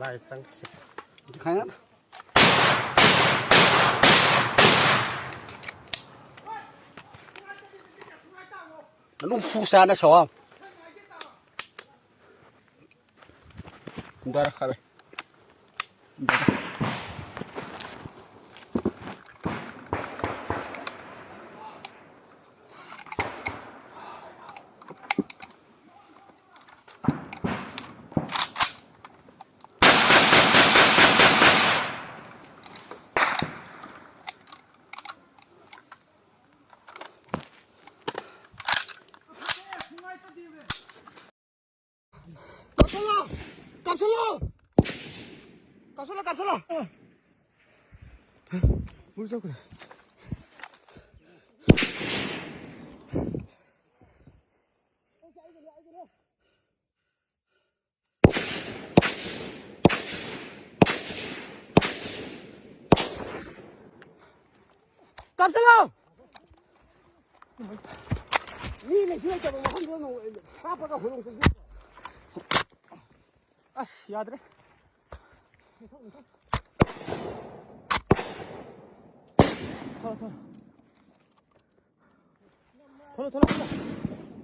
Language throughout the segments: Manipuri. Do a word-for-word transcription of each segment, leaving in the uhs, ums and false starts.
ꯂꯥꯏ ꯆꯪꯁꯤ꯫ ꯈꯥꯏꯅ꯫ ꯃꯅꯨꯡ ꯐꯨ ꯆꯥꯅ ꯁꯋꯥꯝ꯫ ꯗꯔ ꯈꯔ꯫ ꯀꯥꯞꯁꯜꯂꯣ! ꯀꯥꯞꯁꯜꯂꯣ! ꯀꯥꯞꯁꯜꯂꯣ, ꯀꯥꯞꯁꯜꯂꯣ! ꯃꯣꯏ ꯆꯠꯈ꯭ꯔꯦ꯫ ꯀꯥꯞꯁꯤꯜꯂꯣ! ꯃꯤ ꯂꯩꯁꯨ ꯂꯩꯇꯕ ꯃꯐꯝꯗꯨꯗ ꯅꯣꯡ ꯀꯥꯞꯄꯒ ꯍꯣꯏꯔꯣꯡ ꯆꯠꯈꯤ꯫ ꯑꯁ, ꯌꯥꯗ꯭ꯔꯦ꯫ ꯊꯣꯛꯂꯣ, ꯊꯣꯛꯂꯣ꯫ ꯊꯣꯛꯂꯣ, ꯊꯣꯛꯂꯣ, ꯊꯣꯛꯂꯣ꯫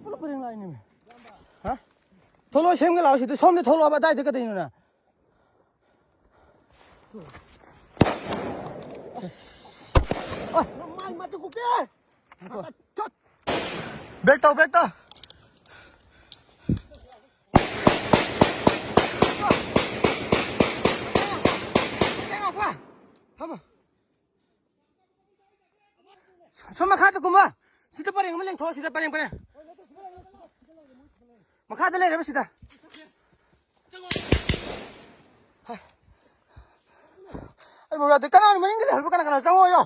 ꯊꯣꯛꯂꯣ, ꯄꯔꯦꯡ ꯂꯥꯛꯏꯅꯦꯃꯤ꯫ ꯍꯥ? ꯊꯣꯛꯂꯣ, ꯁꯦꯝꯒꯦ ꯂꯥꯛꯑꯣ ꯁꯤꯗ꯫ ꯁꯣꯝꯗ ꯊꯣꯛꯂꯛꯑꯣꯕ, ꯑꯗꯥꯏꯗ ꯀꯩꯗꯧꯔꯤꯅꯣ ꯅꯪ? ꯑꯣꯏ! ꯅꯃꯥꯏ ꯃꯇꯨ ꯀꯨꯞꯄꯦ! ꯕꯦꯛ ꯇꯧ, ꯕꯦꯛ ꯇꯧ! ꯐꯝꯃꯣ꯫ ꯁꯣꯝ ꯃꯈꯥꯗ ꯀꯨꯝꯃꯣ꯫ ꯁꯤꯗ ꯄꯔꯦꯡ ꯑꯃ ꯂꯦꯡꯊꯣꯛꯑꯣ, ꯁꯤꯗ ꯄꯔꯦꯡ, ꯄꯔꯦꯡ꯫ ꯃꯈꯥꯗ ꯂꯩꯔꯦꯕ ꯁꯤꯗ꯫ ꯑꯩ ꯕꯕꯥꯗ ꯀꯅꯥꯅꯣ ꯃꯅꯤꯡꯗ ꯂꯩꯍꯧꯔꯤꯕ? ꯀꯅꯥ ꯀꯅꯥ ꯆꯪꯉꯣꯌꯣ꯫